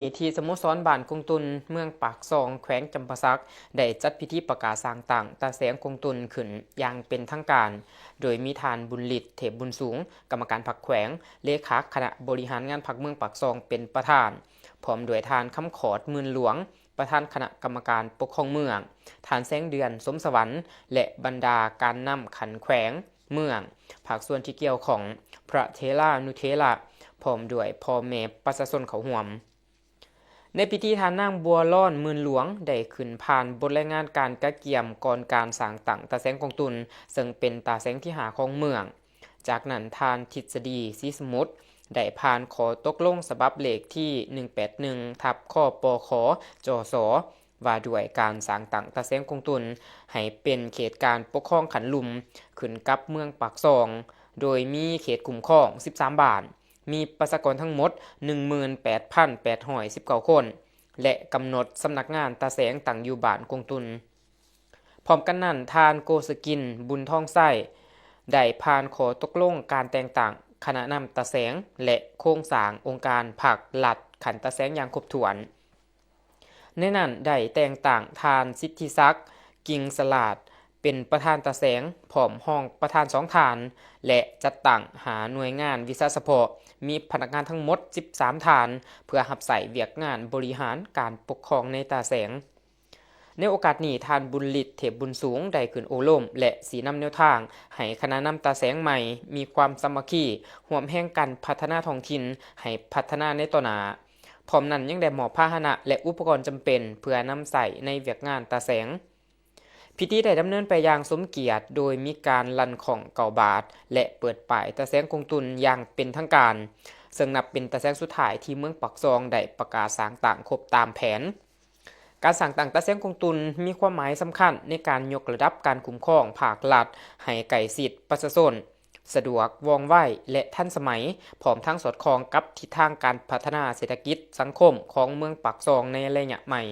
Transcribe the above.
ທີ່ສະໂມສອນບ້ານກົງຕຸນ ເມືອງປາກຊ່ອງ ແຂວງຈຳປາສັກ ໄດ້ຈັດພິທີປະກາດສ້າງຕັ້ງຕາແສງກົງຕຸນຂຶ້ນຢ່າງເປັນທາງການ, ໂດຍມີທ່ານ ບຸນລິດ ເທບບຸນສູງ ກຳມະການພັກແຂວງ, ເລຂາຄະນະບໍລິຫານງານພັກເມືອງປາກຊ່ອງ ເປັນປະທານ, ພ້ອມດ້ວຍທ່ານ ຄຳຂອດ ໝື່ນຫຼວງ ປະທານຄະນະກຳມະການປົກຄອງເມືອງ, ທ່ານ ແສງເດືອນ ສົມສະຫວັນ ແລະ ບັນດາການນຳຂັ້ນແຂວງ, ເມືອງ, ພາກສ່ວນທີ່ກ່ຽວຂ້ອງ, ພະເຖລານຸເຖລະ ພ້ອມດ້ວຍພໍ່ແມ່ປະຊາຊົນເຂົ້າຮ່ວມ. ໃນພິທີ ທ່ານນາງ ບົວລອນ ໝື່ນຫຼວງ ໄດ້ຂຶ້ນຜ່ານບົດລາຍງານການກະກຽມກ່ອນການສ້າງຕັ້ງຕາແສງກົງຕຸນ, ເຊິ່ງເປັນຕາແສງທີຫ້າຂອງເມືອງ. ຈາກນັ້ນ ທ່ານ ທິດສະດີ ສີສະໝຸດ ໄດ້ຜ່ານຂໍ້ຕົກລົງສະບັບເລກທີໜຶ່ງແປດໜຶ່ງ ທັບ ຄປຂ ຈສ ວ່າດ້ວຍການສ້າງຕັ້ງຕາແສງກົງຕຸນໃຫ້ເປັນເຂດການປົກຄອງຂັ້ນລຸ່ມ ຂຶ້ນກັບເມືອງປາກຊ່ອງ, ໂດຍມີເຂດຄຸ້ມຄອງສິບສາມບ້ານ, ມີປະຊາກອນທັງໝົດໜຶ່ງໝື່ນແປດພັນແປດຮ້ອຍສິບເກົ້າຄົນ ແລະ ກຳນົດສຳນັກງານຕາແສງຕັ້ງຢູ່ບ້ານກົງຕຸນ. ພ້ອມກັນນັ້ນ, ທ່ານ ໂກສະກິນ ບຸນທອງໄຊ ໄດ້ຜ່ານຂໍ້ຕົກລົງການແຕ່ງຕັ້ງຄະນະນຳຕາແສງ ແລະ ໂຄງສ້າງອົງການພາກລັດຂັ້ນຕາແສງຢ່າງຄົບຖ້ວນ. ໃນນັ້ນໄດ້ແຕ່ງຕັ້ງທ່ານ ສິດທິສັກ ກິ່ງສະຫຼາດ ເປັນປະທານຕາແສງ, ພ້ອມຮອງປະທານສອງທ່ານ ແລະ ຈັດຕັ້ງຫ້າໜ່ວຍງານວິຊາສະເພາະ, ມີພະນັກງານທັງໝົດສິບສາມທ່ານ ເພື່ອຮັບໃຊ້ວຽກງານບໍລິຫານການປົກຄອງໃນຕາແສງ. ໃນໂອກາດນີ້, ທ່ານ ບຸນລິດ ເທບບຸນສູງ ໄດ້ຂຶ້ນໂອ້ລົມ ແລະ ຊີ້ນຳແນວທາງໃຫ້ຄະນະນຳຕາແສງໃໝ່ມີຄວາມສາມັກຄີ, ຮ່ວມແຮງກັນພັດທະນາທ້ອງຖິ່ນໃຫ້ພັດທະນາໃນຕໍ່ໜ້າ. ພ້ອມນັ້ນຍັງໄດ້ມອບພາຫະນະ ແລະ ອຸປະກອນຈຳເປັນເພື່ອນຳໃຊ້ໃນວຽກງານຕາແສງ. ພິທີໄດ້ດຳເນີນໄປຢ່າງສົມກຽດ ໂດຍມີການລັ່ນຄ້ອງເກົ້າບາດ ແລະ ເປີດປ້າຍຕາແສງກົງຕຸນຢ່າງເປັນທາງການ, ເຊິ່ງນັບເປັນຕາແສງສຸດທ້າຍທີ່ເມືອງປາກຊ່ອງໄດ້ປະກາດສ້າງຕັ້ງຄົບຕາມແຜນ. ການສ້າງຕັ້ງຕາແສງກົງຕຸນມີຄວາມໝາຍສຳຄັນໃນການຍົກລະດັບການຄຸ້ມຄອງພາກລັດໃຫ້ໃກ້ຊິດປະຊາຊົນ, ສະດວກ, ວ່ອງໄວ ແລະ ທັນສະໄໝ, ພ້ອມທັງສອດຄ່ອງກັບທິດທາງການພັດທະນາເສດຖະກິດສັງຄົມຂອງເມືອງປາກຊ່ອງໃນໄລຍະໃໝ່.